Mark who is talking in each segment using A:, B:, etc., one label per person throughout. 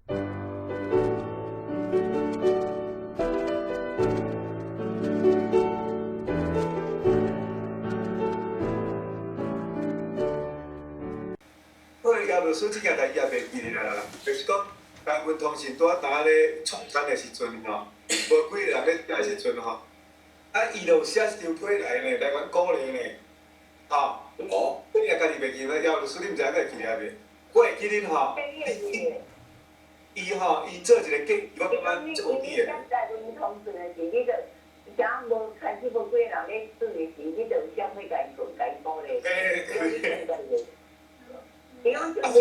A: 可能姚律師這件代誌也袂記得啦，就是講台灣通訊拄仔當咧創刊的時陣吼，無幾个人咧寫的時陣吼，啊，伊就有寫一張批來呢，來阮鼓勵呢，吼。
B: 哦。
A: 你也家己袂記得，姚律師你毋知影會記得袂？我會記得吼，伊吼，伊做一個建議，我感覺足有理的。
C: 台灣通訊的時，你就啥無開始無幾個人咧做的時，你就有寫批共伊共伊鼓勵。
A: 欸。
C: 伊講真早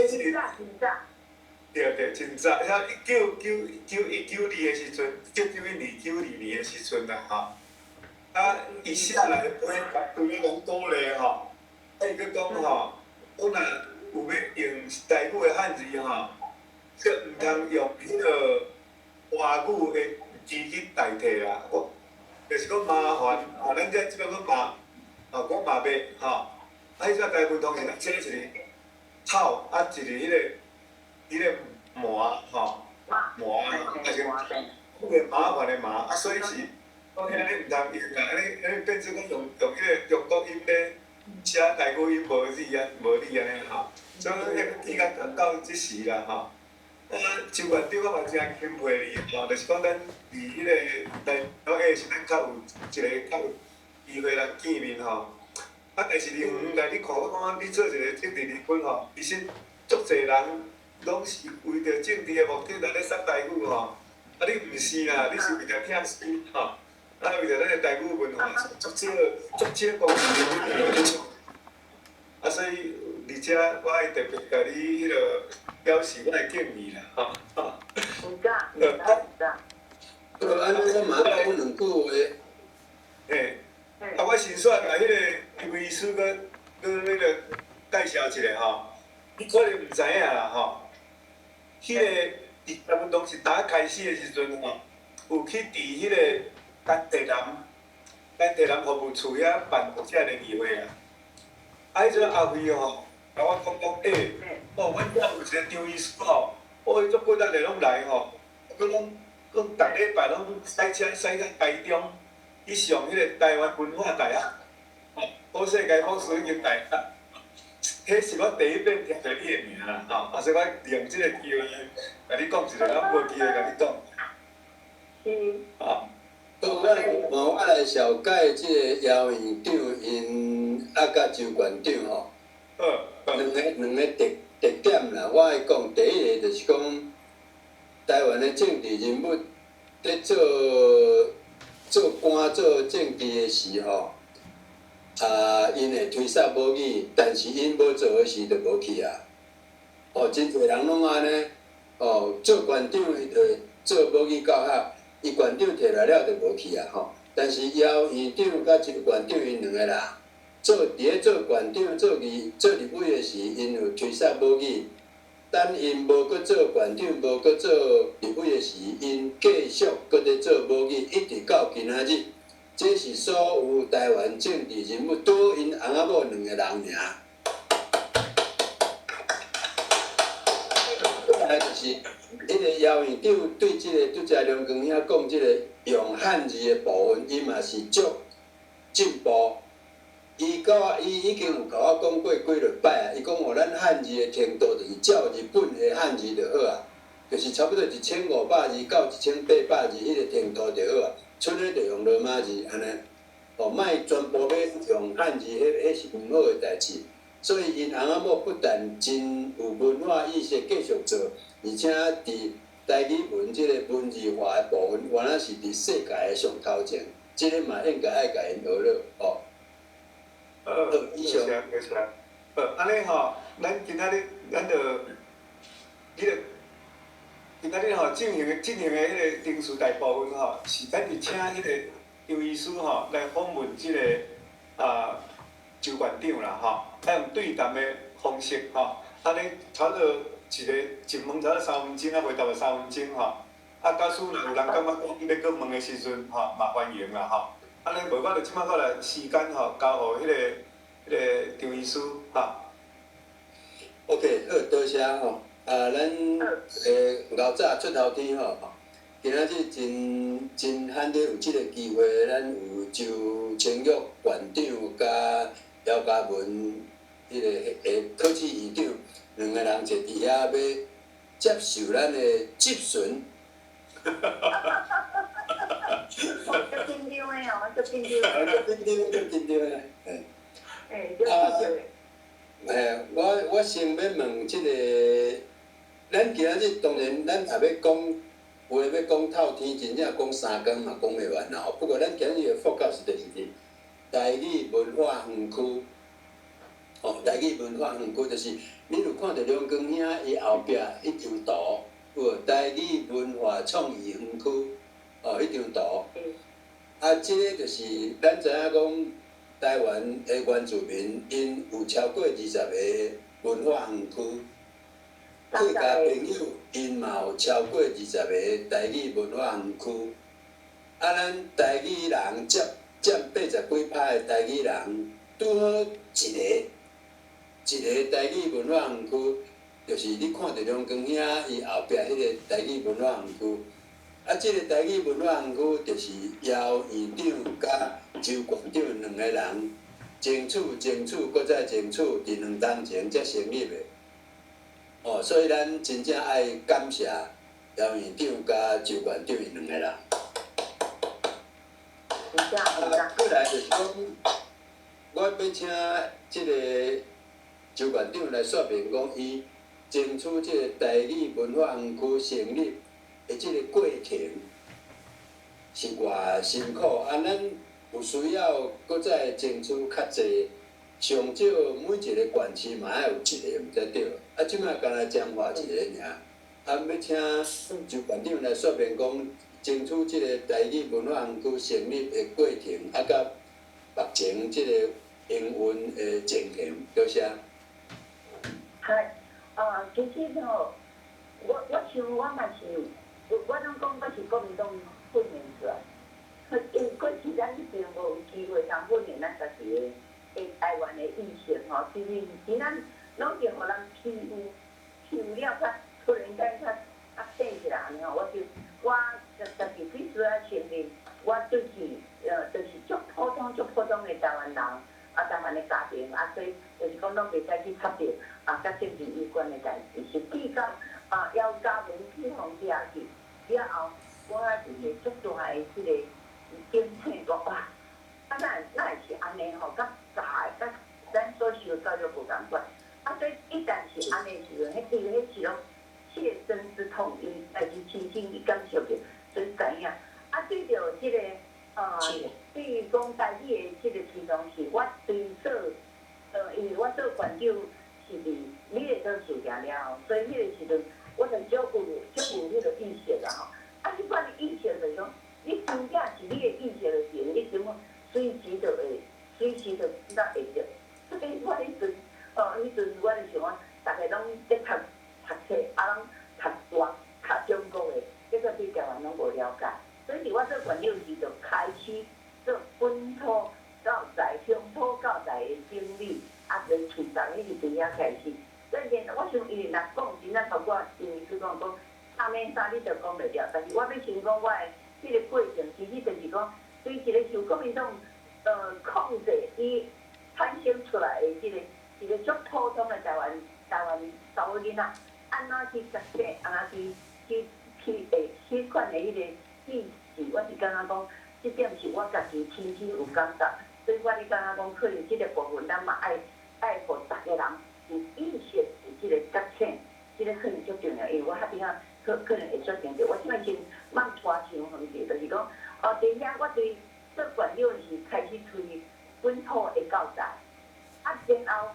C: 真早。
A: 對對，真早，遐199192的時陣，1991年、92年的時陣啦，吼。啊，伊寫來批，對阮講鼓勵吼，啊，伊閣講吼，講若有欲用台語的漢字吼，閣毋通用彼个外語的字去代替啦。我就是講麻煩，吼，咱這這擺講麻，吼，講麻袂，吼。啊，彼陣台灣通訊寫一個草，啊，一個彼个麻，吼，麻，啊是彼个麻煩的麻，啊，所以是講遐呢毋通用啦，按呢按呢變做講用彼个中國音咧寫台語音無理啊，無理按呢吼。所以遐個記到到這時啦吼。啊，周縣長我嘛誠欽佩你吼，就是講咱佇彼個台灣的時，咱較有一个較有機會來見面吼。啊，但是離遠來你看，我感覺你做一個政治人物吼，其實足濟人攏是為著政治的目的來咧說台語吼。啊，你毋是啦，你是為著疼心吼，啊，為著咱的台語文化，足少足少講台語。啊，所以佇遮我愛特別共你彼个表示我的敬意啦，吼。
C: 毋敢，毋敢，毋敢。
B: 好，按呢我嘛愛講兩句話。
A: 嘿，啊，我先煞共彼个邱醫師閣閣彼个介紹一下吼，你可能毋知影啦吼。彼个佇台灣當時打開始的時陣吼，有去佇彼个甘地南，甘地南服務處遐辦讀者聯誼會啊。啊，彼陣阿輝吼，共我講講，欸，哦，阮遮有一個張醫師吼，哦，伊足骨力的攏來吼，閣攏閣逐禮拜攏駛車駛到台中去上彼個台灣文化大學，吼，好世界博士已經大學，彼是我第一遍聽著你的名啦，吼，啊，所以我利用這個機會，共你講一下，咱無機會共你講。
C: 是。
A: 啊。
B: 好，咱嘛我來紹介這个姚院長𪜶啊，佮周縣長吼，兩個特點啦。我愛講第一个就是講，台灣的政治人物佇做官做政治的時吼，啊，𪜶會推捒母語，但是𪜶無做的時就無去啊。哦，真濟人攏按呢，哦，做縣長伊就做母語教學。伊縣長提來了就無去啊吼，但是姚院長佮周縣長𪜶兩个人，做佇咧做縣長、做議、做立委的時，𪜶有推捒母語。等𪜶無閣做縣長、無閣做立委的時，𪜶繼續閣佇做母語，一直到今仔日。這是所有台灣政治人物，拄𪜶翁仔某兩個人爾。過來就是。彼个姚院長對這个拄才梁光兄講這个用漢字的部分，伊嘛是足進步。伊佮我，伊已經有共我講過幾落擺啊。伊講哦，咱漢字的程度就是照日本的漢字就好啊，就是差不多1500字到1800字彼个程度就好啊。剩的就用羅馬字按呢，哦，莫全部欲用漢字，彼是毋好的代誌。所以𪜶翁仔某不但真有文化意識，繼續做，而且佇台語文這个文字化的部分，原來是佇世界的上頭前，這个嘛應該愛共𪜶學落哦。
A: 好，
B: 以上。
A: 多謝多謝。好，按呢吼，咱今仔日咱就，彼个今仔日吼進行的彼个程序大部分吼，是咱是請彼個邱醫師吼來訪問這个啊周縣長啦吼，啊用對談的方式吼，按呢差不多一個一問差不多3分鐘啊，回答個三分鐘吼。啊，假使若有人感覺講欲閣問的時陣吼，嘛歡迎啦吼。按呢無我就這擺過來時間吼，交予彼个周醫師吼。
B: OK，好，多謝吼。啊，咱老早出頭天吼，今仔日真真罕得有這个機會，咱有周清玉縣長佮姚嘉文彼个科技院長兩个人坐佇遐欲接受咱的質詢。
C: 哈哈哈哈哈！足緊張的哦，足緊張。
B: 足緊張，足緊張的。
C: 欸，足緊張的。
B: 嘿，我先欲問這个，咱今仔日當然咱也欲講，有的欲講透天，真正講3工嘛講袂完啦吼。不過咱今日的 focus 就是佇台語文化園區，哦，台語文化園區就是你有看著梁光兄伊後壁彼張圖，有無？台語文化創意園區，哦，彼張圖。啊，這个就是咱知影講，台灣的原住民𪜶有超過20個文化園區，客家朋友𪜶嘛有超過20個台語文化園區。啊，咱台語人佔佔80幾%的台語人，拄好一个一个台語文化園區，就是你看著梁光兄伊後壁彼个台語文化園區。啊，這个台語文化園區就是姚院長佮周縣長兩個人爭取、爭取、閣再爭取，佇2冬前才成立的。哦，所以咱真正愛感謝姚院長佮周縣長𪜶兩個人。啊，過來就是講，我欲請這個周縣長來說明講，伊爭取這个台語文化園區成立的這個過程是偌辛苦，啊，咱有需要閣再爭取較濟，上少每一个縣市嘛愛有一个，毋才對。啊，這擺干焦彰化一个爾，啊，欲請周縣長來說明講，爭取這个台語文化園區成立的過程，啊，佮目前這個營運的情形，多謝。
C: 係，啊，其實吼，我想我嘛是，我攏講我是國民黨訓練出來，因為過去咱彼邊無有機會通訓練咱家己的台灣的意識吼，其實是咱攏是予人欺負，欺負了較突然間較較醒起來按呢吼，我就我家己必須愛承認，我對去就是足普通足普通的台灣人，啊，台灣的家庭，啊，所以就是講攏袂使去插著啊，佮政治有關的代誌，是直到啊姚嘉文去予掠去了後，我一個足大的這个警醒講哇，啊哪哪會是按呢吼？佮教的佮咱所受教育無仝款，啊，所以一旦是按呢時陣，彼個彼是攏切身之痛，伊家己親身去感受著，所以知影。啊，對著這个對於講台語的這个推動是，我對做，因為我做縣長是佇美麗島事件了後，所以彼個時陣我就足有足有彼个意識啊吼。啊，彼款的意識就是講，你真正是你的意識的時陣，你根本隨時就會，隨時就才會著。所以我彼陣，哦，彼陣我就想講，逐个攏咧讀讀冊，啊，攏讀外讀中國的，結果對台灣攏無了解。所以佇我做縣長時，就開始做本土教材、鄉土教材的整理，啊，來推動，彼是佇遐開始。所以，我想伊若講真正頭拄仔，因為佢講講啥物啥，你就講袂了。但是我欲先講我的彼个過程，其實就是講對一个受國民黨控制伊產生出來的這个一个足普通的台灣查某囡仔，按怎去覺醒，按怎去去去會彼款的彼个意識，我是感覺講，這點是我家己親身有感覺，所以我咧感覺講，可能這个部分咱嘛愛愛予逐个人有意識，有這个覺醒，這个可能足重要，因為我較邊仔可可能會決定著，我這擺先莫拖傷遠者，就是講，哦，佇遐我對做縣長是開始推本土的教材，啊，然後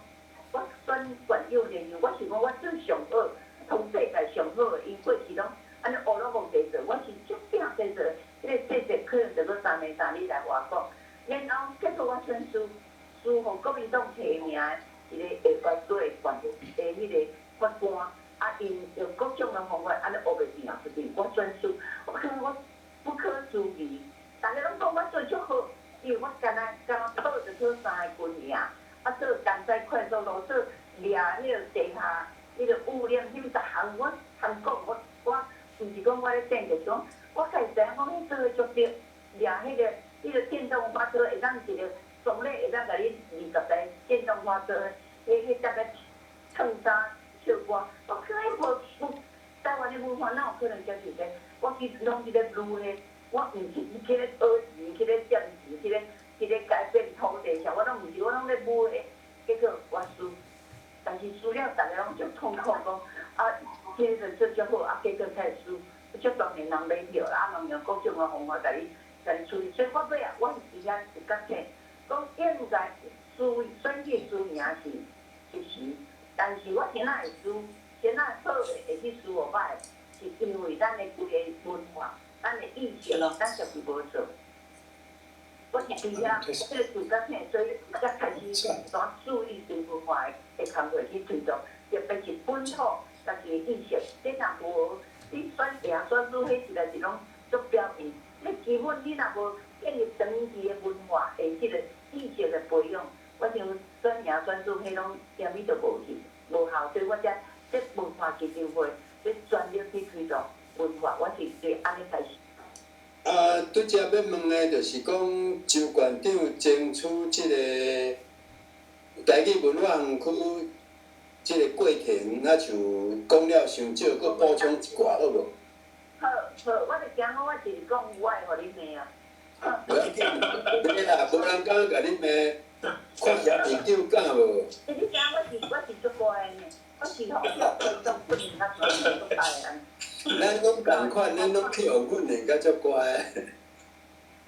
C: 我選縣長然後，我想講我做上好，通世界上好的，因過去攏按呢烏攏無濟做，我是足拼濟做，彼个細節可能著閣三暝三日來話講，然後結果我選輸，輸予國民黨提名的一个下關的縣的彼个法官，啊，𪜶用各種的方法按呢烏白拼出去，我選輸，我感覺我不可思議，逐家攏講我做足好，因為我敢若敢若討著討三个軍營，啊做重載快速路，做掠彼个地下迄个物料，彼逐項我通講，我毋是講我咧講，就是講我家己知影講，彼做的足對，掠彼個電動花車會當一個裝咧會當共你20台電動花車，彼搭咧唱衫唱歌，我看彼無有台灣的文化哪有可能接受這個？我其實攏是咧擼的，我毋是去咧討錢，去咧佔錢，去咧改變土地啥，我攏毋是，我攏咧舞的，結果我輸，但是輸了，逐家攏足痛苦，講啊，這個做足好，啊，結果才會輸，足當然人買票啦，啊，用各種的方法共你處理，所以我尾仔我是伫遐有覺醒，講應該輸選舉輸贏是一時，但是我今仔會輸，今仔好的會去輸予歹，是因為咱的規个文化，咱的意識，咱就是無做。我是佇遐，這個自覺醒，所以才開始怎注意新文化的工作去推動，特別是本土家己的意識。你若無，你選贏選輸，彼實在是攏足表面。你基本你若無建立長期的文化的這個意識的培養，我想選贏選輸，彼攏啥物都無去，無效。所以我才這文化基金會，咧全力去推動文化，我是對按呢開始。
B: 啊，拄才欲問的，就是講周縣長爭取這个台語文化園區這个過程，若像講了傷少，閣補充一寡好無？
C: 好，好，我就驚講我一直講，我會予你罵啊。
B: 無要緊，袂啦，無人敢共你罵，看市長敢無？
C: 欸，你知影我是足乖的呢，我是吼叫當訓練較足歹的人。
B: 咱攏仝款，咱攏去予訓練甲足乖。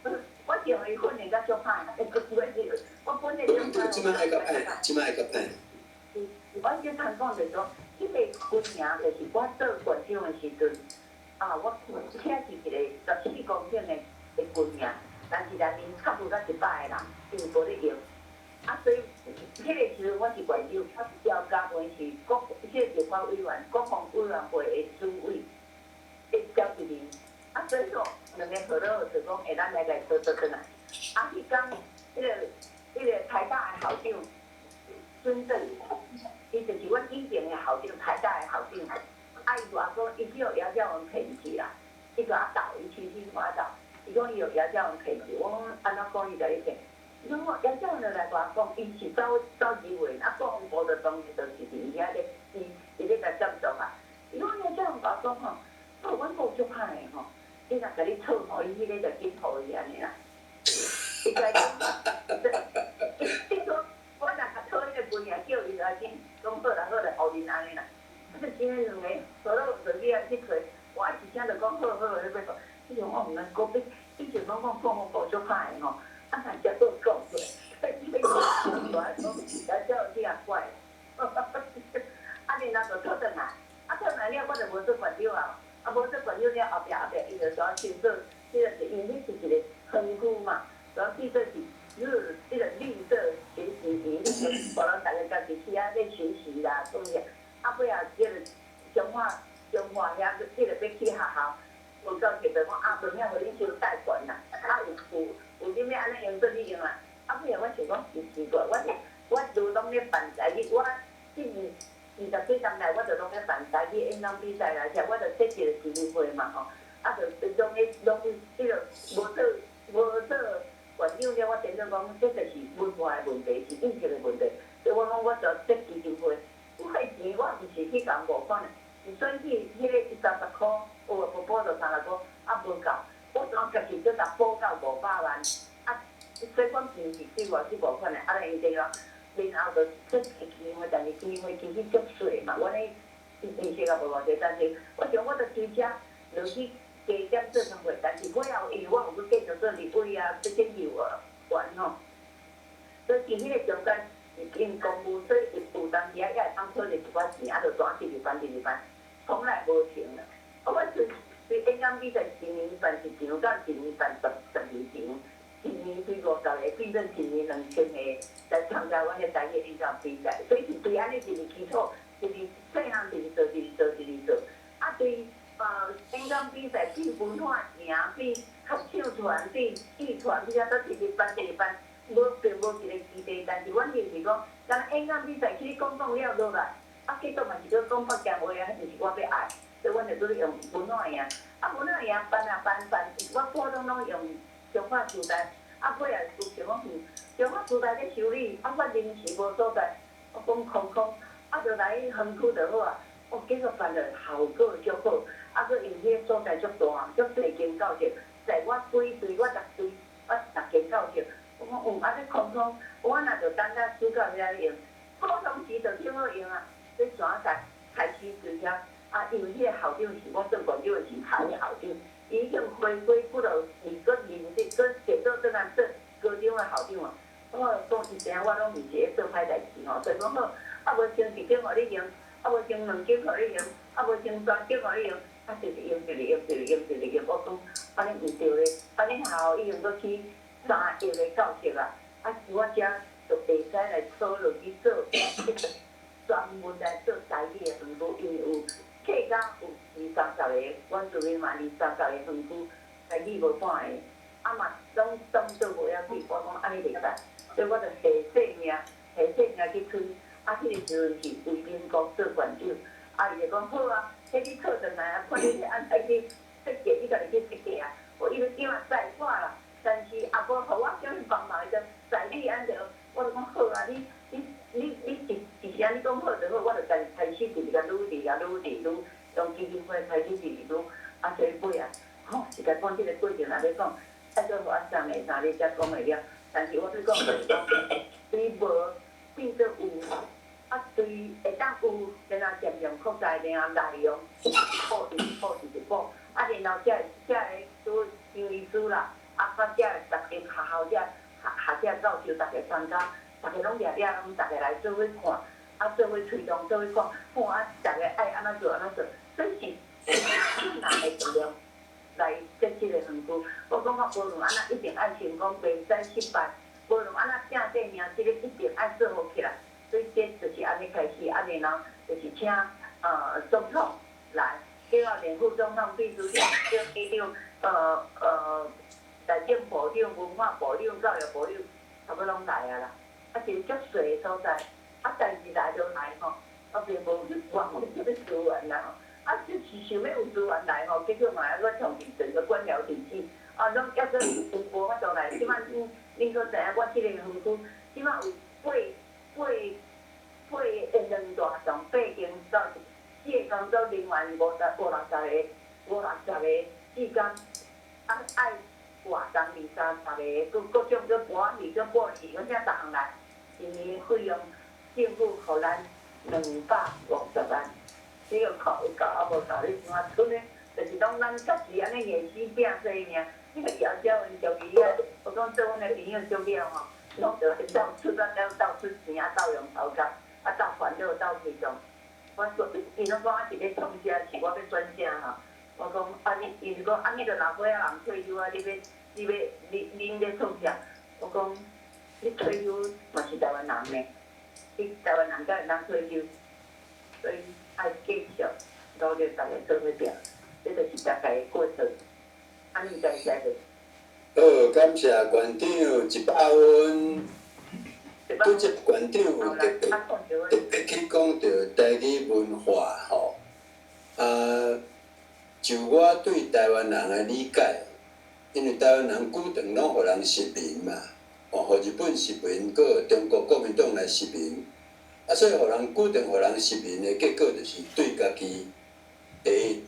C: 我是予伊訓練甲足歹，我本來
B: 對，這擺愛較歹，這擺愛較歹。
C: 我先通講就是講，彼个軍營就是我做縣長的時陣，啊，我遐是一個14公頃的軍營，但是內面差不多100個人，因為無咧用。啊，所以彼个時陣我是縣長，趙家文是國，彼個立法委員、國防委員會的主委，的召集人。啊，所以說兩个合作就講，會咱來共做做轉來。啊，彼工彼個台大的校長孫正，伊就是阮以前的校長，台大的校長。啊，伊就話講，伊去予姚嘉文騙去啦，伊就啊鬥，伊親身我鬥。伊講伊予姚嘉文騙去，我講按怎講伊共你騙？伊講我姚嘉文就來共我講，伊是走走議會，啊，國防部就當然就是佇伊遐咧，伊咧共接觸啊。伊講姚嘉文共我講吼，哦，阮某足歹的吼，伊若共你討吼，伊彼个就緊予伊按呢啦。伊共講，伊講我若共討彼个軍營，叫伊來緊講好啦好啦，予恁按呢啦。啊，就真的兩個，所以就去遐去揣，我一聲就講好好，彼個，伊講我毋通講，以前攏講國防部足歹的吼，啊，若才閣講出來，伊講講，才叫你也怪。啊，然後就討轉來，啊，討轉來了，我就無做縣長啊，啊，無做縣長了，後壁伊就煞先做，彼個因為彼是一个園區嘛，主要變做是彼個綠色學習營，予人逐个家己去遐咧學習啦，創業。啊，尾仔這個彰化遐，這個欲起學校，無夠錢就講啊，無影予恁收貸款啦，啊有恁欲按呢用做你用啦。啊，尾仔我想講真奇怪，我拄攏咧辦台語，我這20幾冬來，我就攏咧辦台語演講比賽啦，啥，我就設一個基金會嘛吼，啊，就攏咧攏彼個無做縣長了，我變做講，這就是文化的問題，是意識的問題，所以我講我就設基金會。我彼錢我毋是去共募款的，是選舉彼个30箍，有無補助30箍，啊無夠，我怎家己閣共補到500萬，啊，所以阮錢是對外去募款的，啊，因這個，然後就設基金會，但是基金會其實足細嘛，阮咧利息也無偌濟，但是我想我就直接落去加減做生活，但是尾後因為我有閣繼續做立委啊，做政治員吼，所以佇彼個中間。因公務，所以有當時啊，也會當討著一寡錢，啊，就轉一直辦，一直辦，從來無停啦。啊，我隨演講比賽一年辦一場，到一年辦12場，一年對50個，變做一年2000個來參加阮的台語演講比賽，所以是對按呢一個基礎，一直細項一直做，一直做，一直做。啊，對演講比賽變文化營，變合唱團，變劇團，變啥都一直辦，一直辦。無並無一個基地，但是阮認為講，敢若演講比賽去講講了落來，啊，啊，結果嘛是閣講福建話啊，彼就是我欲愛，所以阮就拄用文化營，啊文化營辦啊辦辦，我普通攏用中華時代，啊尾仔有想講中華時代咧修理，啊我臨時無所在，我講空空，啊就來園區就好啊，哦結果辦了效果足好，啊閣因為彼個所在足大，足濟間教室，在我幾隊，我十隊，我十間教室，我講有按呢空空，我若就等甲暑假遐用，普通時就挺好用啊。所以怎在開始對遐，啊，因為彼個校長是我做縣長的時派的校長，伊已經回歸幾落二閣認得，閣踮做轉來做高中的校長啊。我講伊知影我攏毋是咧做歹代誌吼，所以講好，啊無先一間予你用，啊無先兩間予你用，啊無先三間予你用，啊直直用，直直用，直直用，直直用，我講按呢毋對咧，按呢學校已經閣起3億的教室啊，啊我遮就會使來討論去做。專門來做台語的園區，因為有客家有二三十個，原住民嘛二三十個園區，台語無半个，啊嘛攏當做無要緊，我講按呢袂使，所以我就下性命，下性命去推。啊，彼個時陣是魏明國做縣長，啊伊就講好啊，彼你討轉來啊，看你欲按怎去設計，你家己去設計啊。我伊就叫我載我啦，但是也無予我啥物幫忙，伊就載你按著，我就講好啊，你你你你一一聲你講好就好，我就家己開始直直共努力啊努力努，用基金會開始直直努，啊所以尾啊，吼，實在講這個過程若欲講，愛閣予我3个3日才講會了。但是我欲講就是講，對無變做有，啊對會當有，然後漸漸擴大，然後內容一步一步一步，啊然後才會才會拄張醫師啦，啊佮才會逐間學校遮學學者教授逐个參加。逐个攏掠掠，攏逐个來做伙看，啊做伙推動，做伙看，看啊，逐个愛按怎做按怎做，所以是困難的力量來設這個園區。我感覺無論按怎一定愛成功，袂使失敗。無論按怎拼這命，這個一定愛做好起來。所以這就是按呢開始，啊然後就是請總統來，叫連副總統、秘書長、叫里長，內政部長、文化部長、教育部長，差不多攏來啊啦。啊，一個足細的所在，啊，但是來就來吼，啊，並無去管啥物資源啦吼，啊，就是想欲有資源來吼，結果嘛猶閣創整個官僚體系，啊，攏猶閣有無法度來。這擺恁恁閣知影，我這個園區這擺有八八八個兩大棟，八間到四個工作人員五十五六十個，五六十個志工，啊，愛活動二三十個，閣各種閣搬戲、閣播戲，閣啥逐項來。一年費用政府予咱250萬，這個靠有夠啊無夠？你想啊，賰呢，就是攏咱家己按呢硬死拼性命。那個姚嘉文就伊啊，我講做阮的朋友足了吼，攏就鬥出啊，鬥出錢啊，鬥用頭殼，啊鬥煩惱，鬥推動。我說，伊攏講啊是咧創啥？是我欲選啥吼？我講啊你，伊是講啊你著老歲仔人退休啊，你欲你欲你恁咧創啥？我講。你退休嘛是台灣人呢，你台灣人才會當退休，所以愛繼續努力，逐个做伙拼，這就是大概的過程。按呢知影無？
B: 好，感謝縣長100分。拄則縣長有特別特別去講著台語文化吼，啊，就我對台灣人的理解，因為台灣人古長攏予人殖民嘛。哦，予日本殖民，閣中國國民黨來殖民，啊，所以予人固定予人殖民的結果，就是對家己第一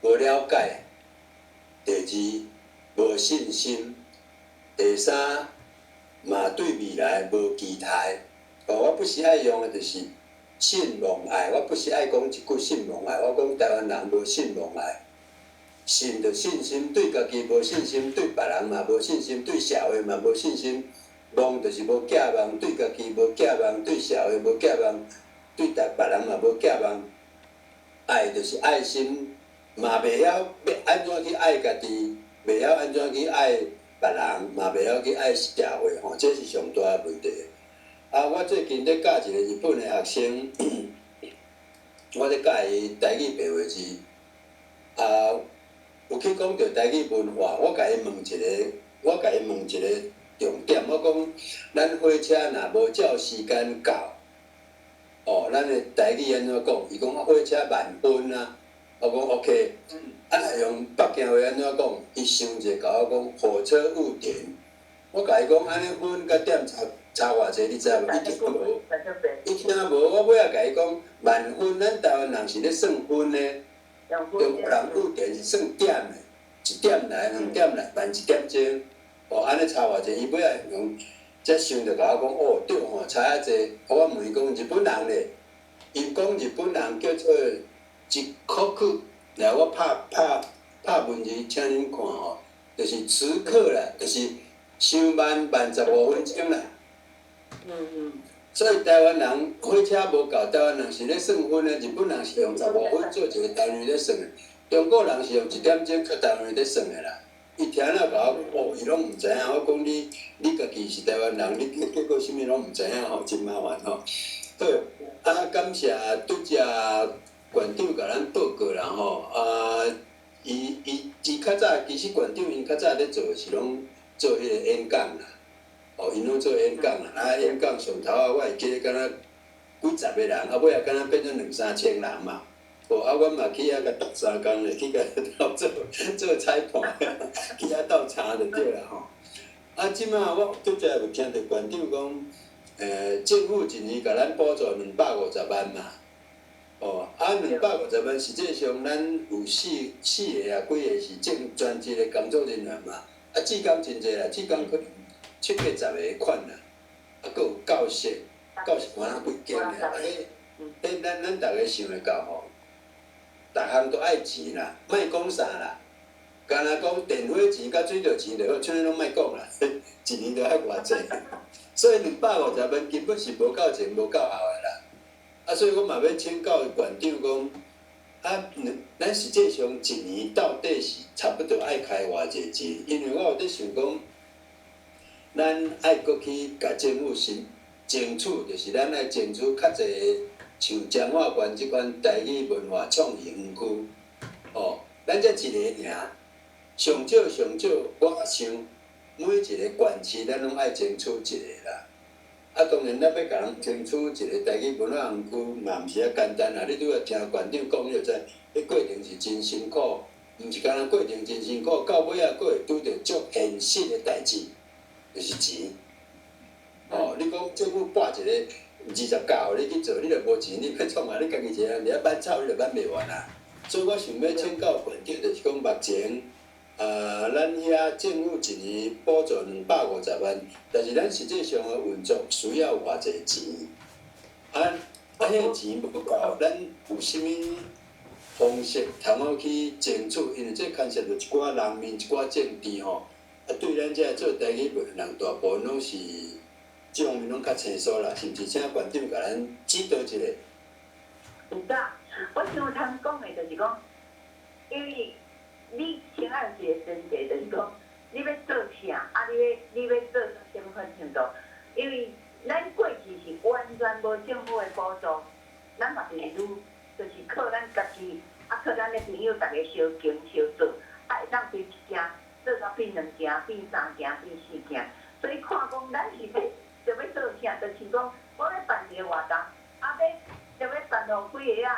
B: 無了解，第二無信心，第三嘛對未來無期待。哦，我不時愛用的就是信望愛，我不時愛講一句信望愛，我講台灣人無信望愛。信就信心，對家己無信心，對別人嘛無信心，對社會嘛無信心。望就是無寄望，對家己無寄望，對社會無寄望，對別人嘛無寄望。愛就是愛心，嘛袂曉欲按怎去愛家己，袂曉按怎去愛別人，嘛袂曉去愛社會吼，這是上大的問題。啊，我最近咧教一個日本的學生，我咧教伊台語白話字，啊，有去講著台語文化，我共伊問一个，我共伊問一個重點，我講咱火車若無照時間到，哦，咱的台語按怎講？伊講火車慢分啊，我講 OK。啊，若用北京話按怎講？伊想一下，共我講火車誤點。我共伊講按呢分佮點差差偌濟，你知無？伊聽無，伊聽無。我尾仔共伊講慢分，咱台灣人是咧算分的，中國人誤點是算點的，一點來，兩點來，慢一點鐘。哦，按呢差偌濟？伊尾仔用才想著共我講，哦，對吼，差遐濟。我問伊講日本人咧，伊講日本人叫做時刻，來我拍拍拍文字，請恁看吼，就是時刻啦，就是傷慢慢15分鐘啦。所以台灣人火車無夠，台灣人是咧算分的，日本人是用十五分做一個單位咧算的，中國人是用一點鐘做單位咧算的啦。伊聽了共我講，哦，伊攏毋知影。我講你，你家己是台灣人，你結果啥物攏毋知影吼，真麻煩吼。好，啊，感謝拄才縣長共咱報告啦吼。啊，伊伊伊較早其實縣長𪜶較早咧做是攏做彼个演講啦，哦，𪜶攏做演講啦。啊，演講上頭仔我會記得敢若幾十個人，啊，尾仔敢若變做兩三千人嘛。哦，啊，阮嘛去遐共鬥相共咧，去共鬥做做裁判，去遐鬥茶就對啦吼。啊，這馬我拄才有聽著縣長講，政府一年共咱補助兩百五十萬嘛。哦，啊，兩百五十萬，實際上咱有四四个啊，幾个是正專職的工作人員嘛。啊，志工真濟啦，志工可能七八十个款啦。啊，閣有教室，教室敢若幾間爾。啊，彼彼咱咱逐个想會到吼。逐項都愛錢啦，莫講啥啦，干焦講電火錢佮水電錢就好，啥物攏莫講啦，一年著愛偌濟，所以兩百五十萬根本是無夠前無夠後的啦。啊，所以我嘛欲請教縣長講，啊，咱實際上一年到底是差不多愛開偌濟錢？因為我有咧想講，咱愛閣去共政府申爭取，就是咱愛爭取較濟。像彰化縣這款台語文化創意園區，哦，咱才一个爾，上少上少，我想每一個縣市咱攏愛爭取一个啦。啊，當然咱欲共人爭取一个台語文化園區嘛，毋是遐簡單啦。你拄仔聽縣長講，你就知，彼過程是真辛苦，毋是干焦過程真辛苦，到尾仔閣會拄著足現實的代誌，就是錢。哦，你講政府撥一个20兆予你去做，你若無錢，你欲創啊？你家己一个人佇遐挽草，你就挽袂完啊。所以我想欲請教縣長，就是講目前，咱遐政府一年補助兩百五十萬，但是咱實際上的運作需要偌濟錢？啊啊，彼个錢無夠，咱有啥物方式通好去爭取？因為這牽涉著一寡人民、一寡政治吼。啊，對咱這做台語的人，大部分攏是。這方面攏較清楚啦，是毋是？請縣長共咱指導一下。
C: 有早，我想通講的就是講，因為你先愛有一個前提，就是講你欲做啥，啊，你欲做到啥物款程度？因為咱過去是完全無政府的補助，咱嘛是愈，就是靠咱家己，啊，靠咱的朋友逐家相傾相做，啊，會當開一間做到變兩間、變三間、變四間，所以看講咱是欲。就欲做啥？就像講，我欲辦一个活動，啊，欲就欲辦予幾个仔，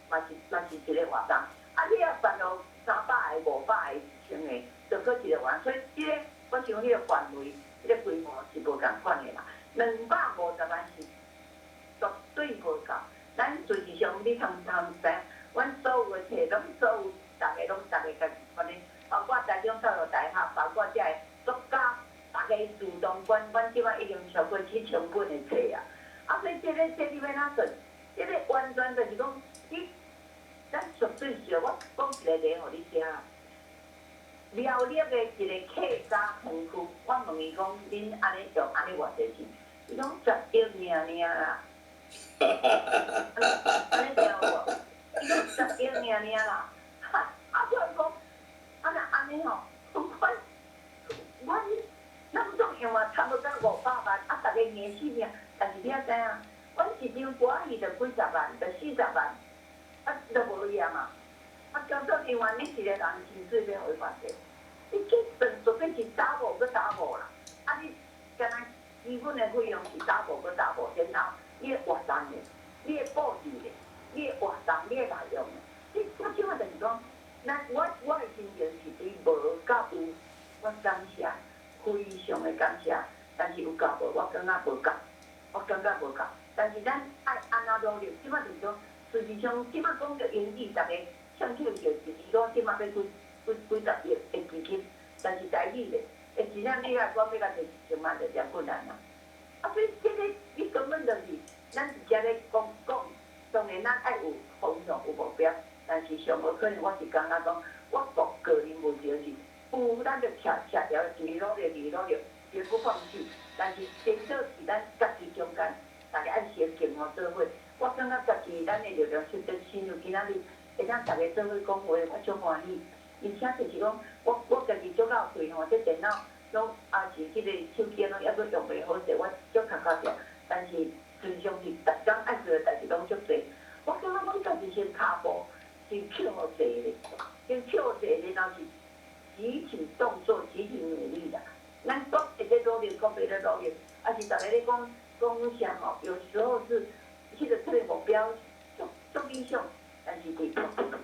C: 嘛是一个活動，啊，你欲辦予300个、500个、1000个，就閣一个活動。所以這个我想彼个範圍、彼个規模是無仝款的啦。250萬是絕對無夠。咱事實上，你通通知影，阮所有的冊攏所有，逐个攏逐个家己款的，包括台中教育大學，包括遮个作家。逐个自動捐，阮這擺已經超過7000本的冊啊！啊，所以這个這你欲按怎算？這个完全就是講，你咱絕對是，我講一個例予你聽。苗栗的一個客家園區，我問伊講，恁按呢用按呢偌濟錢？伊講10億爾爾啦。按呢聽有無？伊講十億爾爾啦。啊，我講，啊若按呢吼，阮阮。咱總用啊，差不多500萬，啊，逐个硬死命。但是你也知影，阮一張歌仔戲就幾十萬，就40萬，啊，都無去啊嘛。啊，工作人員你一個人薪水欲予伊偌濟？你去算，絕對是 double 閣 double 啦。啊，你敢若基本的費用是 double 閣 double，然後你活動的，你的布置咧，你的活動，你的內容咧，你我這擺就是講，咱我的心情是對無甲有，我感謝，非常的感謝。但是有夠無？我感覺無夠，我感覺無夠。但是咱愛按怎努力？這擺就是講，事實上，這擺講著英語，逐家唱唱著，就是講這擺欲幾幾幾十億的資金，但是台語咧，會真正你若講欲共摕1000萬就誠困難啊！啊，所以這個你根本就是咱佇遮咧講講，當然咱愛有方向有目標，但是上無可能，我是感覺講，我個人問題是，有咱就徛徛牢，持續努力，持續努力，絕不放棄。但是前提是咱家己中間，逐家愛先敬吼做伙。我感覺家己咱的力量實在親像今仔日會當逐家做伙講話，我足歡喜。而且就是講，我家己足老歲吼，這電腦攏抑是這个手機攏猶閣用袂好勢，我足較較著。但是實際上是逐工愛做的代誌攏足濟。我感覺阮家己先跤步先翹予濟咧，先翹濟，然後是集體動作、集體努力啦。咱各一咧努力，各別咧努力，抑是逐家咧講講啥吼？有時候是彼个這個目標足足理想，但是佇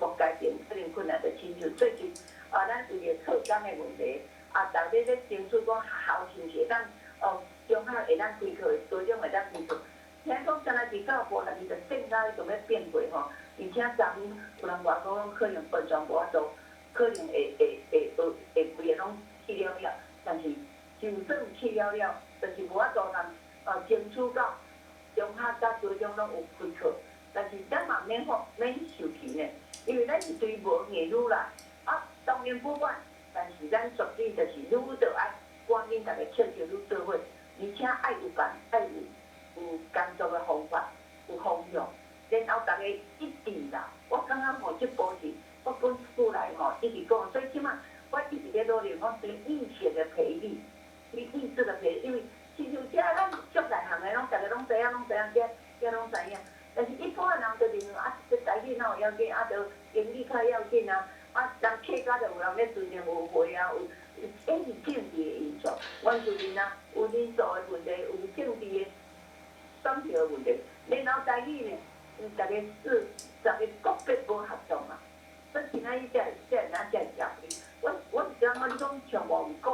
C: 目階段可能困難，就親像最近啊，咱為著課綱的問題，啊，逐家咧爭取講學校是毋是會當哦，中學會當開課，高中會當開課。聽講敢若佇教育部內面就變甲就欲變過吼，而且昨昏有人話講可能完全無法度，可能會會會會會規个攏去了了，但是就算去了了，就是無法度通爭取到中學佮高中攏有開課，但是咱嘛免放免受氣呢，因為咱是對無硬愈來，啊，當然不管，但是咱絕對就是愈著愛趕緊逐家笑笑愈做伙，而且愛有辦，愛有有工作的方法，有方向，然後逐家一致啦。我感覺吼，這步是我本過來吼一直講，所以這擺我一直咧努力，我對意識的培育，對意志的培育，因為親像這咱足內行的，攏逐家攏知影，攏知影，這這攏知影。但是一般的人就認為啊，這台語哪有要緊，啊，著英語較要緊啊，啊，人客家就有人咧尊重有會啊，有，這是政治的因素。原住民啊，有人數的問題，有政治的選票的問題。然後台語呢，逐家是逐家國別無合作嘛，所以今仔日才才會哪才會焦慮。我是感覺你講像蒙古，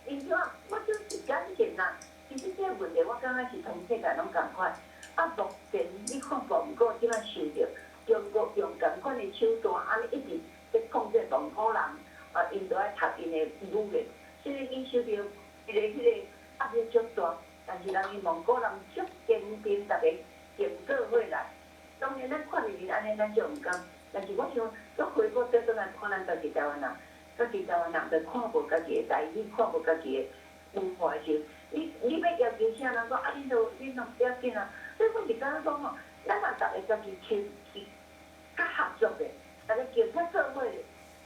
C: 因怎我就是感情啦。其實這個問題我感覺是全世界攏仝款。啊，目前你看蒙古這擺受著中國用仝款的手段，按呢一直咧控制蒙古人，啊，𪜶著愛讀𪜶的語言，所以𪜶受著彼个壓力足大。但是人𪜶蒙古人足堅定，逐家定做伙來。當然，咱看佇面按呢，咱就毋甘。但是我想，閣回過頭轉來看咱家己台灣人，家己台灣人就看無家己的台語，看無家己的文化的時陣，你欲要求啥人講啊？恁都恁攏不要緊啊！所以我是感覺講吼，咱若逐家家己去去較合作的，逐家共較做伙的，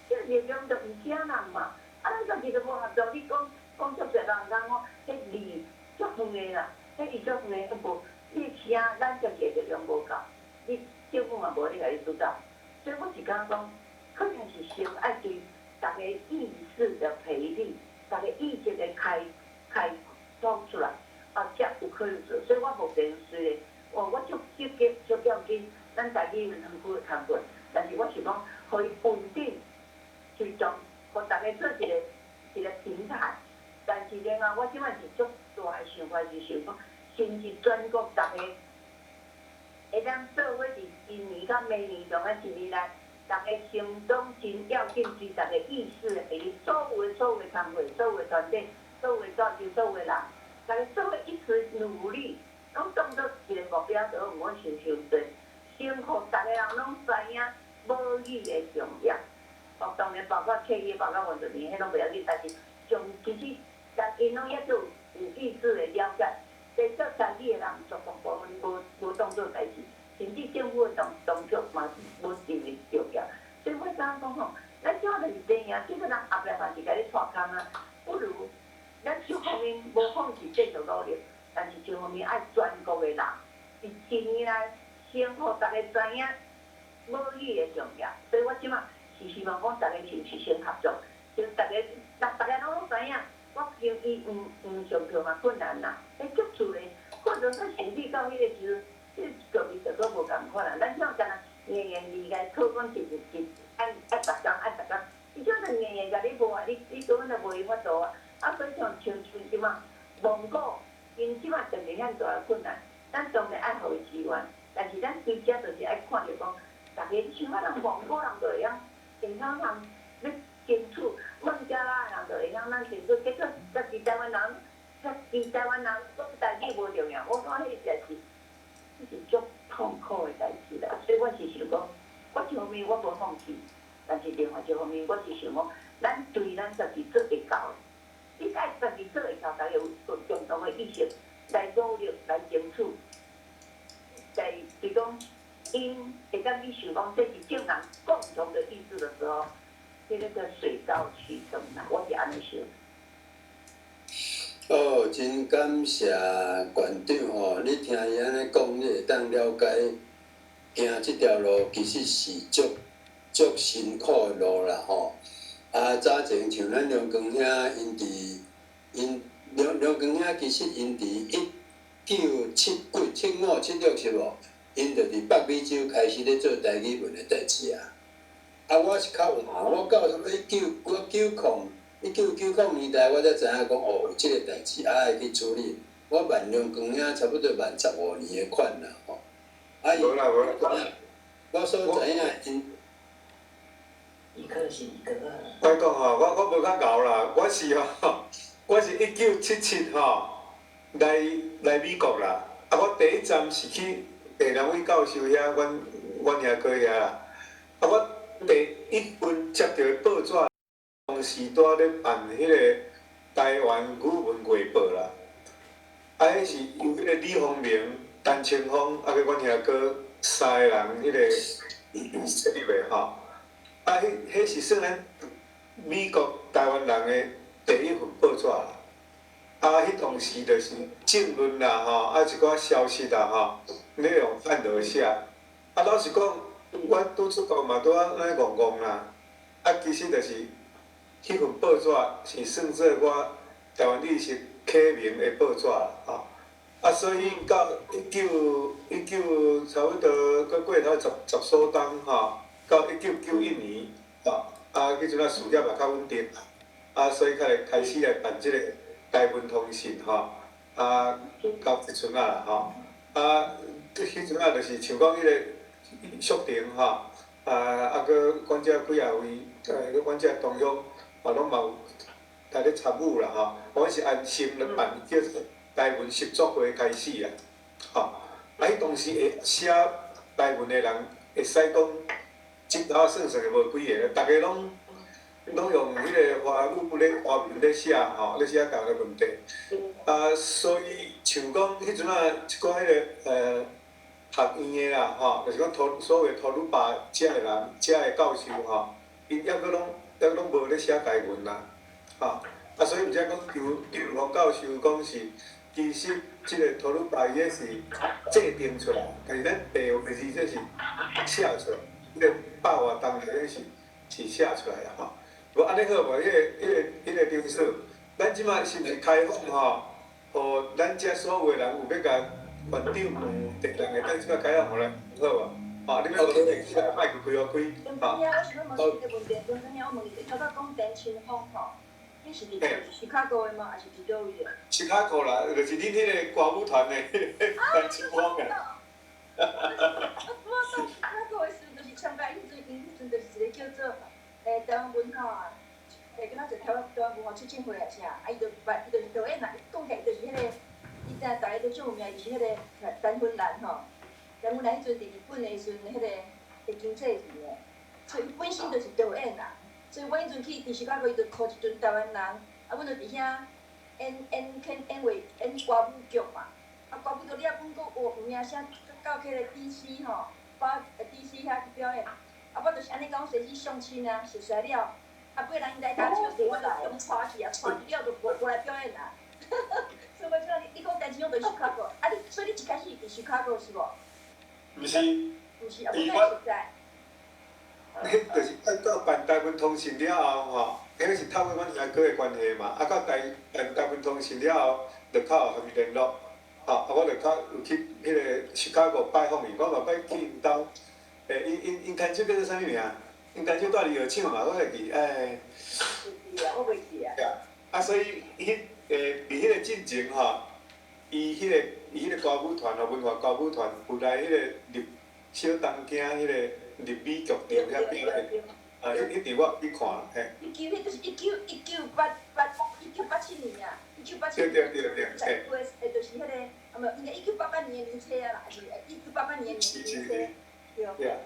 C: 這個力量就毋驚人嘛。啊，咱家己都無合作，你講講足濟人講講，彼離足遠的啦，彼離足遠的，無你的聲，咱家己的力量無夠，你政府嘛無咧共你主導。所以我是感覺講，可能是先愛對逐家意識的培育，逐家意識的開開創出來，啊，才有可能做。所以我目前雖然，我足積極、足要緊，咱台語有兩句的工作，但是我想講，予伊穩定推動，予逐家做一个一个平台。但是另外，我這擺是足大的想法是想講，是毋是全國逐家會當做伙佇今年佮明年中啊一年內，逐家相當真要緊，對逐家意識的，會所有的所有的工作、所有的團體、所有的組織、所有的人，逐家做伙一起努力，攏當做一個目標，就好，毋好想傷濟，先予逐家人攏知影母語的重要。哦，當然包括客語，包括原住民，彼攏袂要緊，但是上其實，但𪜶攏猶閣有有意識的了解，連做台語的人，絕大部分無無當做代誌，甚至政府的當當局嘛是無認為重要。所以我感覺講吼，咱這就是知影，這個人後壁嘛是共你拖空啊，不如咱一方面無放棄繼續努力，但是一方面愛全國的人，佇一年內先予逐家知影母語的重要。所以我這擺是希望講逐家是毋是先合作，就逐家，若逐家攏知影，我想伊毋毋上課嘛困難啦，彼足自然，或者說甚至到彼個時陣，這個味就閣無仝款啦。咱像敢若硬硬字共討講一一一愛愛逐工愛逐工，伊這就硬硬共你無啊，你根本就無閒法度啊。啊，所以像像像這馬蒙古，𪜶這馬當然遐大困難，咱當然愛予伊支援，但是咱規只就是愛看著講，逐家像啊人蒙古人就會曉會曉人欲爭取，孟加拉人就會曉咱爭取，結果家己台灣人，家己台灣人講台語無重要，我感覺彼實是，彼是足痛苦的代誌啦。所以我是想講，我一方面我無放棄，但是另外一方面我是想講，咱對咱家己做會到的，你愛家己做會到，大家有共同的意識來努力來爭取，來就是講，𪜶會當去想講，這是眾人共同的意志的時候，這个叫水到渠成啦，我是按呢想。
B: 哦，真感謝館長吼，你聽伊按呢講，你會當了解，行這條路其實是足足辛苦的路啦吼。啊，早前像咱梁光兄，𪜶佇𪜶梁梁光兄其實𪜶佇一九七幾、七五、七六是無？𪜶就佇北美洲開始咧做台語文的代誌啊。啊，我是較晚，我到啥物一九我九空1990年代，我才知影講哦，有這个代誌啊，愛去處理。我慢梁光兄差不多慢15年的款啦吼。啊，
A: 無啦無啦，
B: 我所知影𪜶。
D: 伊可能是二哥啊。
A: 我講吼，我無較𠢕啦，我是吼，我是1977吼來美國啦。啊，我第一站是去鄭南偉教授遐，阮兄哥遐啦。啊，我第一份接著的報紙，當時拄咧辦彼个台灣語文月報啦。啊，彼是由彼个李鴻明、陳清峰，啊，閣阮兄哥三个人彼个設立的吼。啊，彼是算咱美國台灣人的第一份報紙啦。啊，彼當時就是政論啦，吼，啊一寡消息啦，吼，咧用漢字寫。啊，老實講，我拄出國嘛，拄仔按呢戇戇啦。啊，其實就是，彼份報紙是算做我台灣意識啟蒙的報紙啦，吼。啊，所以到一九差不多，閣過頭十數冬吼，到1991年，吼，啊，彼陣仔事業也較穩定，啊，所以才會開始來辦這个台文通訊吼，啊，到這陣仔啦吼，啊，彼陣仔就是像講彼个淑婷吼，啊啊，閣阮遮幾仔位，閣阮遮同鄉嘛攏嘛有來咧參與啦吼。阮是按心來辦叫做台文習作會開始啦，吼。啊，彼當時會寫台文的人，會使講，指頭算算的無幾个，逐家攏用彼个華語咧華文咧寫吼，咧寫仝个問題。啊，所以像講彼陣仔一寡彼个學院的啦吼，就是講圖所謂圖魯巴遮的人，遮的教授吼，𪜶猶閣攏猶閣攏無咧寫台文啦，吼。啊，所以毋知講張張峰教授講是，其實這个圖魯巴伊彼是制定出來，但是咱白話字這是寫出來，彼个百外冬內底是寫出來啦吼。無按呢好無？彼个張嫂，咱這馬是毋是開放吼？予咱遮所有的人有欲共館長問題人會當這馬開放予咱，好無？吼，你欲問題起來，麥克開予開，
E: 張主任，我想欲問一个問題，張主任，我問你，頭拄講陳清峰吼，你是佇芝加哥的嗎？還是佇佗位的？
A: 芝加哥啦，就是恁彼个歌舞團的陳清峰啊。
E: 我拄仔到芝加哥的時陣，就是參加彼陣，𪜶彼陣就是一個叫做台灣文化，敢若一個台灣文化促進會啊啥，啊伊就辦，伊就是導演啦，講起來伊就是彼个，伊知影逐家都足有名，就是彼個陳芬蘭吼，陳芬蘭彼陣佇日本的時陣，彼个的經濟人的，所以伊本身就是導演啦。所以阮彼陣去佇芝加哥，伊就 call 一陣台灣人，啊，阮就佇遐演演演演話演歌舞劇嘛。啊，歌舞劇了，阮閣有名聲到彼個 DC 吼，包 DC 遐去表演。啊，我就是按呢講，說去相親啊，熟似了，啊，尾人𪜶來打笑時，我就共帶去啊，帶去了就無來表演啊。所以我這你講陳清峰就是芝加哥，啊你所以你一開始佇芝加哥是無？
A: 毋是。
E: 毋是，啊，阮哪熟似？
A: 彼就是到辦台文通訊了後吼，彼是透過阮兄哥的關係嘛。啊，到台辦台文通訊了後，就較有和伊聯絡。吼，啊，我就較有去彼个芝加哥拜訪伊，我嘛捌去𪜶兜，欸，𪜶牽手叫做啥物名？𪜶牽手住佇藥廠嘛，我會記，欸。
C: 我袂記啊。
A: 啊，所以彼，欸，佇彼個進前吼，伊彼個歌舞團吼，文化歌舞團有來彼個入小東京彼個入美劇場遐表演，啊，彼場我去看，嘿。
E: 一九，彼就是1987年啊，1987年。
A: 對對對對，嘿。
E: 欸，就是彼個，啊無，應該1988年年初啊啦，還是1988年年初？對。
A: 對啊。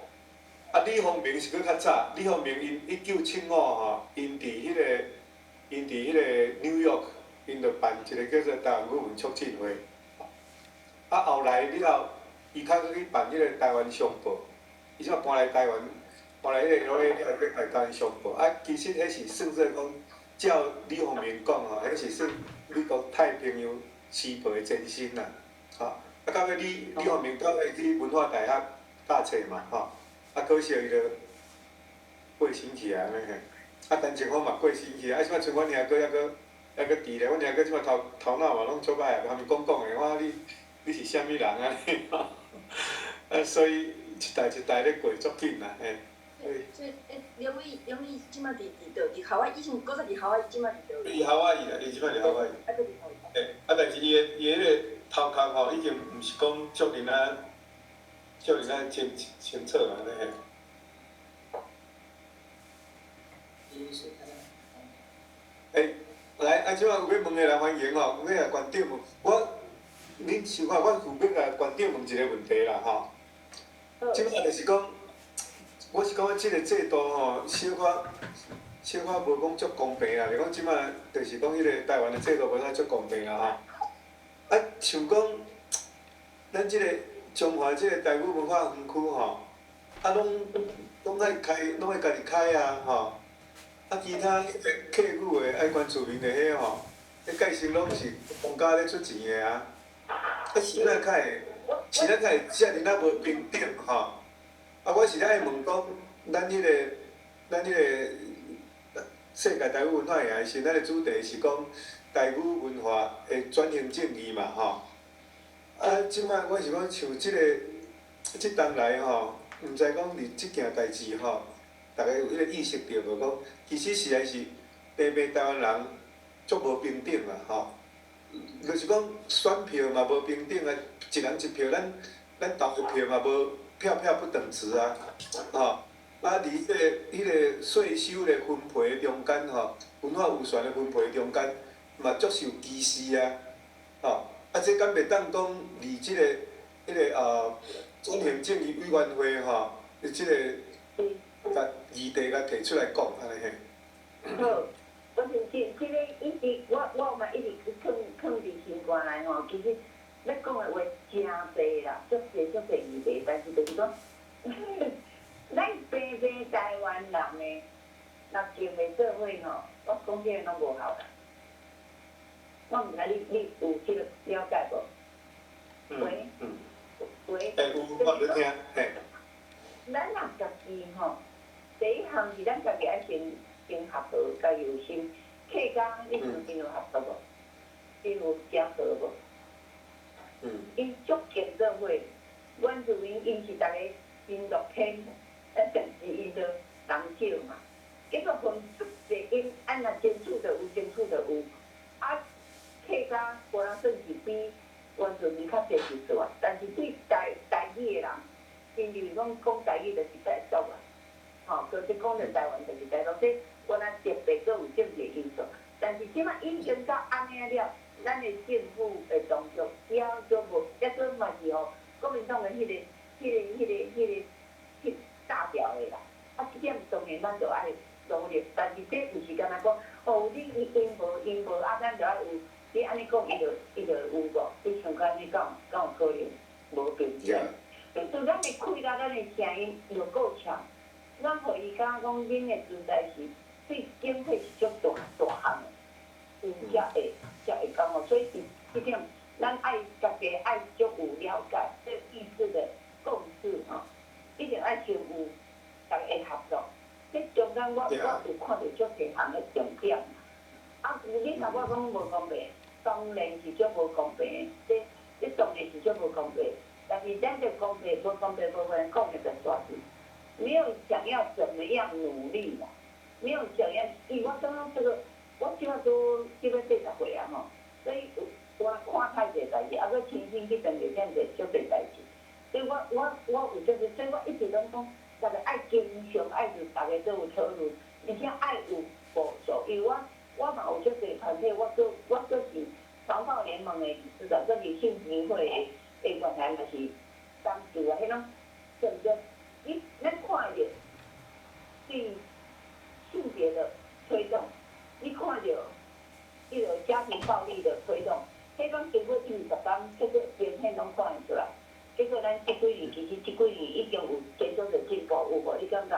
A: 啊，李鴻明是閣較早，李鴻明𪜶1975吼，𪜶佇彼個 New York，𪜶就辦一個叫做台灣語文促進會。啊，後來了後，伊較閣去辦彼個台灣商報，伊才搬來台灣，搬來彼個 LA 了後，閣辦台灣商報。啊，其實彼是算做講，照李鴻明講吼，彼是算美國太平洋時報的前身啦。吼，啊，到尾李鴻明到尾去文化大學教冊嘛，吼。啊，可惜伊就過身去啊，按呢嘿。啊，陳清鋒嘛過身去啊，啊，這擺賰阮兄哥猶閣佇咧，阮兄哥這擺頭腦嘛攏足歹啊，含伊講講的，我你是啥物人按呢？啊，所以一代一代咧過足緊啦，嘿。
E: 所以，欸，劉偉這擺佇佗？佇夏威夷，以前古早佇夏威夷，這擺佇佗？
A: 佇夏威夷啦，伊這擺佇夏威夷。
E: 啊，閣佇夏威夷。
A: 欸，啊，但是伊的彼個頭殼吼，已經毋是講足爾仔，足爾仔清清楚按呢嘿。欸，來，啊，這擺有欲問的來歡迎吼，欲共館長問，我，恁想看，我有欲共館長問一個問題啦吼。這擺就是講，我是感覺這個制度吼，小可無講足公平啦，就講這擺就是講彼個台灣的制度無啥足公平啦吼。啊，像講，咱這個中華這個台語文化園區吼，啊，攏愛開，攏愛家己開啊吼。啊，其他彼個客語的愛原住民的彼吼，彼蓋先攏是公家咧出錢的啊。啊，是哪較會，是哪較會遮爾仔無平等吼？啊，我是咧愛問講，咱彼個世界台語文化夜時，咱的主題是講台語文化的轉型正義嘛吼。啊，這擺我是講像這個，這當來吼，毋知講佇這件代誌吼，逐家有彼個意識著無講，其實實在是平平台灣人足無平等啦吼。就是講選票嘛無平等啊，一人一票，咱投的票嘛無票票不等值啊，吼。啊，佇彼個稅收的分配中間吼，文化預算的分配中間嘛足受歧視啊，吼。啊，這敢袂當講佇這個、彼個轉型正義委員會吼，這個共議題共提出來講按呢嘿。
C: 好，我是這個一直我嘛一直去囥佇心肝內吼，其實欲講的話誠濟啦，足濟足濟議題，但是就是講，咱平平台灣人的，若情袂做伙吼，我講這個攏無效啦。我毋知你有這個了解無？喂？喂？
A: 欸，有，我咧聽，嘿。
C: 咱若家己吼，第一項是咱家己愛先合作，家己有心。客家你曾經有合作無？𪜶有結合無？𪜶足結做伙，原住民𪜶是逐个真樂天，啊，但是𪜶就人少嘛。結果分足濟，𪜶按若爭取就有，爭取就有。啊，客家無人算是比原住民較濟是數啊，但是對台語的人，𪜶認為講講台語就是台獨啊，吼，閣說講著台灣就是台獨，這原來特別閣有政治因素。但是這擺已經到按呢了，咱的政府的動作也閣無，抑閣嘛是吼，國民黨的彼個大條的啦。啊，這點當然咱就愛努力，但是這毋是干焦講，哦，你𪜶無，啊，咱就愛有。你按呢講，伊就有無？你想看按呢敢有可能無平等？就咱的氣力，咱的聲音又夠強，咱予伊感覺講，恁的存在是對經費是足大大項的，有才會感覺。所以佇這點，咱愛家己愛足有了解，這意識的共識吼，一定愛先有逐家會合作。這中間我有看著足濟項的重點。啊，你甲我講無公平，當然是足無公平的。這這當然是足無公平，但是咱這公平無公平無可能講的就煞去，沒有想要怎麼樣努力啦，沒有想要，因為我感覺這個，我這馬都這欲80歲啊吼，所以我看太濟代誌，啊，閣親身去當日遮濟足濟代誌，所以我有這個，所以我一直攏講，逐个愛經常愛是逐个都有討論，而且愛有步驟，因為我嘛有足濟團體，我閣是長照聯盟的理事長，閣是性平會的原來嘛是董事啊，彼種整個你咱看著對性別的推動，你看著彼個家庭暴力的推動，彼攏經過20當，結果明顯攏看會出來。結果咱這幾年其實這幾年已經有真足濟進步，有無？你感覺？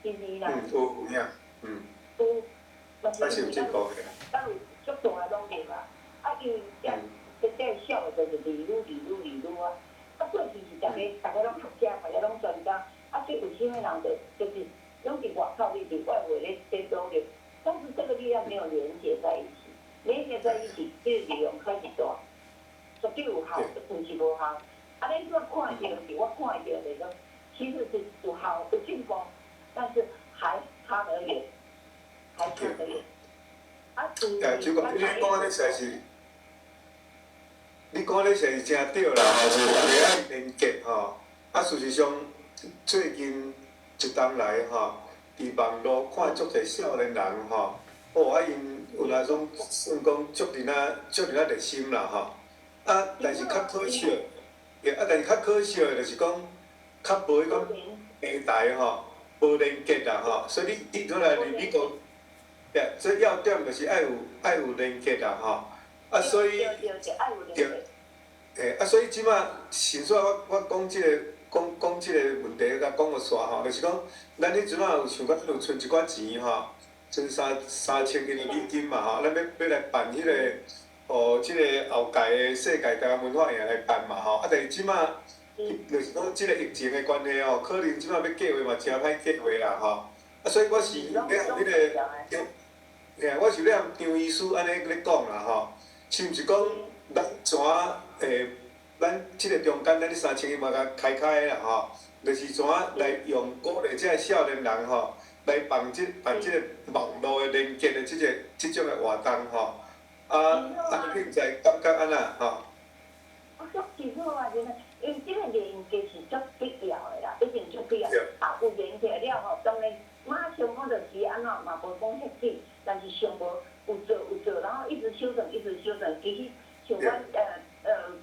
C: 今年啦。
A: 嗯，有有影，嗯。
C: 有，
A: 還是有進步的。
C: 咱有足大的努力啊！啊，因為這這小的就是兒女、兒女、兒女啊。啊，過去是逐个攏學者，逐个攏專家，啊，這有啥物人就是攏佇外口咧，佇外圍咧咧努力，但是這個力量沒有連結在一起，連結在一起，這個力量開始大，絕對有效，毋是無效。啊，恁這看著是，我看著就是講，其實是有效有進步，但是還差得遠，還差得遠。啊，
A: 周國，你講安呢實在是，你講安呢實在是誠對啦，吼，是逐个愛連結吼。啊，事實上，最近一冬來吼，佇網路看足濟少年人吼，哦，啊，𪜶有那種算講足陣仔，足陣仔熱心啦吼。啊，但是較可惜，啊，但是較可惜的就是講，較無彼種平台吼，無連結啦吼，所以你你來佇美國，對，所以要點就是愛有連結啦吼。啊，所以對，嘿，啊，所以這馬先煞我講這个講講這个問題，共講予煞吼，就是講，咱彼陣仔有想講有存一寡錢吼，存3000億的美金嘛吼，咱欲來辦彼个，哦，這个後屆的世界台灣文化營來辦嘛吼，啊，但是這馬就是講這个疫情的關係吼，可能這馬欲計劃嘛誠歹計劃啦吼，啊，所以我是咧予彼个張，嘿，我是咧予張醫師按呢咧講啦吼，是毋是講咱怎咱這个中間咱3000億嘛共開開啦吼，就是怎來用鼓勵這个少年人吼，來辦這辦這个網路的連結的這个這種的活動吼，啊啊，你毋知感覺按怎吼？
C: 我說真好啊，真的，因為這個連結是足必要的啦，一定足必要。啊，有連結了吼，當然馬上我就是按怎嘛無講徹底，但是上無有做有做，然後一直修正，一直修正。其實像阮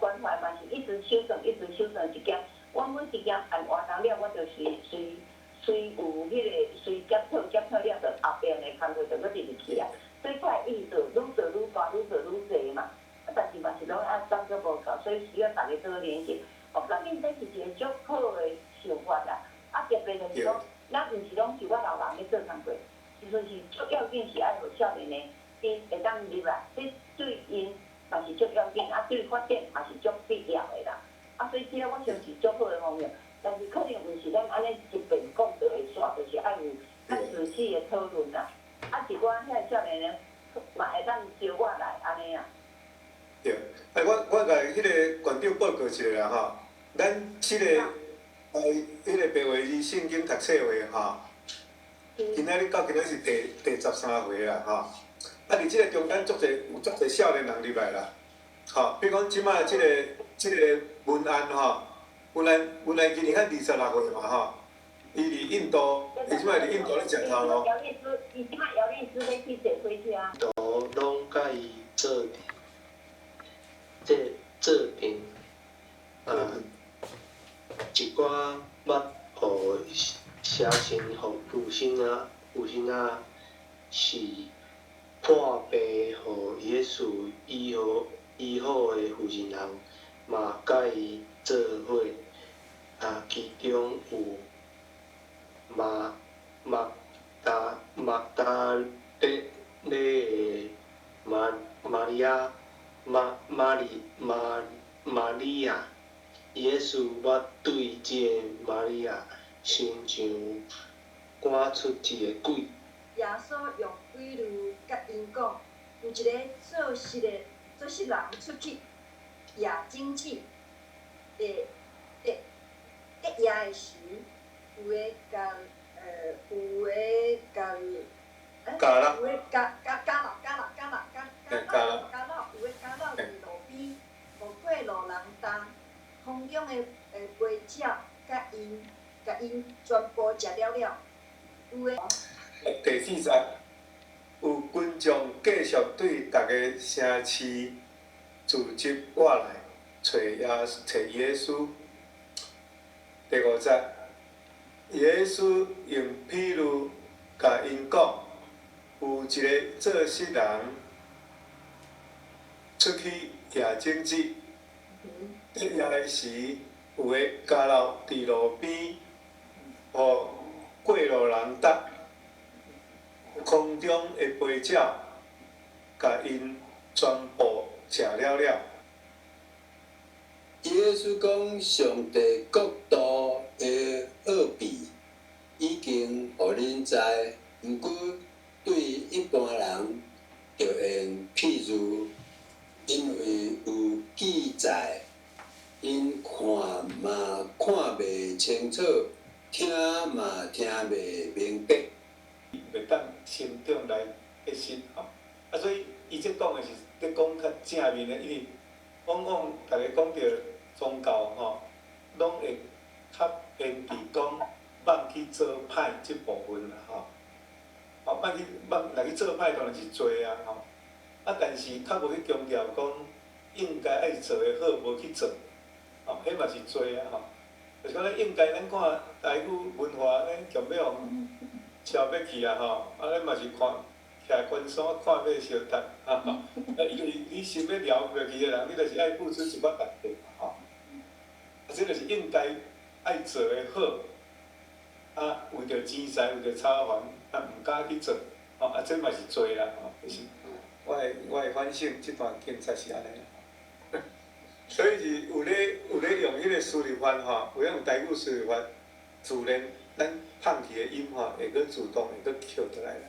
C: 關懷嘛是一直修正，一直修正一件。我每一件辦活動了，我就是隨隨有彼个隨檢討檢討了，就後邊的工作就閣入去啊。所以才會一直愈做愈大，愈做愈濟嘛。啊，但是嘛是攏愛工作無夠，所以需要逐个做連結。我感覺這是一個足好的想法啦。啊，特別就是講，咱毋是攏是我老人咧做工課，其實是足要緊是愛予少年的，𪜶會當入來，這對𪜶嘛是足要緊，啊對發展嘛是足必要的啦。啊，所以這個我想是足好的方向，但是可能毋是咱按呢一遍講就會煞，就是愛有較仔細的討論啦。啊，一寡遐少年的嘛會當招我來按呢啊。
A: 對，哎，我共彼个館長報告一下啦吼，咱這個彼个白話字聖經讀冊會吼，今仔日到今仔是第13回啦吼。啊，佇這個中間足濟有足濟少年人入來啦，吼，比如講這馬這個文案吼，文案今年才26歲嘛吼，伊佇印度，伊這馬佇印度咧食頭路。
C: 姚律師，伊這馬姚律師咧去坐火車。
F: 都攏佮伊做做陣，啊，一寡捌予寫信予舊生仔，舊生仔是破病予耶穌醫好的婦人，嘛佮伊做伙。啊，其中有抹大拉的瑪利亞，瑪瑪利瑪瑪利亞，耶穌捌對這个瑪利亞身上趕出一个鬼。
E: 耶穌用比喻佮𪜶講，有一个做穡的做穡人出去，野经济，伫伫伫野的时，有的共有的共，
A: 加啦，
E: 有的加加加啦加啦加啦加加啦加啦，有的加啦伫路边，予过路人担，空中的飞鸟，佮𪜶共𪜶全部食了了，有的。
A: 第四节，有群众继续对逐个城市聚集过来，揣耶稣。第五节，耶稣用譬喻共𪜶讲，有一个做穡人出去掖种子，伫掖的时，有的交落伫路边，予过路人踏，空中的飞鸟，共𪜶全部食了了。
B: 耶稣讲，上帝国度的奥秘已经予恁知，毋过对一般人，著用譬喻，因为有记载，𪜶看嘛看袂清楚，听嘛听袂明白。
A: 袂当成长来得失吼，啊，所以伊这讲的是咧讲较正面的，因为往往逐家讲著宗教吼，拢会较偏伫讲放去做歹这部分啦吼，吼放去放来去做歹当然是罪啊吼，啊但是较无去强调讲应该爱做的好无去做，吼，彼嘛是罪啊吼，就是讲咱应该咱看台语文化咱强欲予超欲去啊吼，啊咱嘛是看徛关山看马相踏，哈，啊因为你心欲撩袂去的人，你就是爱付出一寡代价吼。啊，这就是应该爱做的好，啊，为著钱财，为著炒房，啊，毋敢去做，吼，啊，这嘛是罪啦，吼，就是我的反省，这段经才是按呢。所以是有咧用彼个输入法吼，有咧用台语输入法，自然咱放去的音吼，会阁自动会阁扣倒来啦。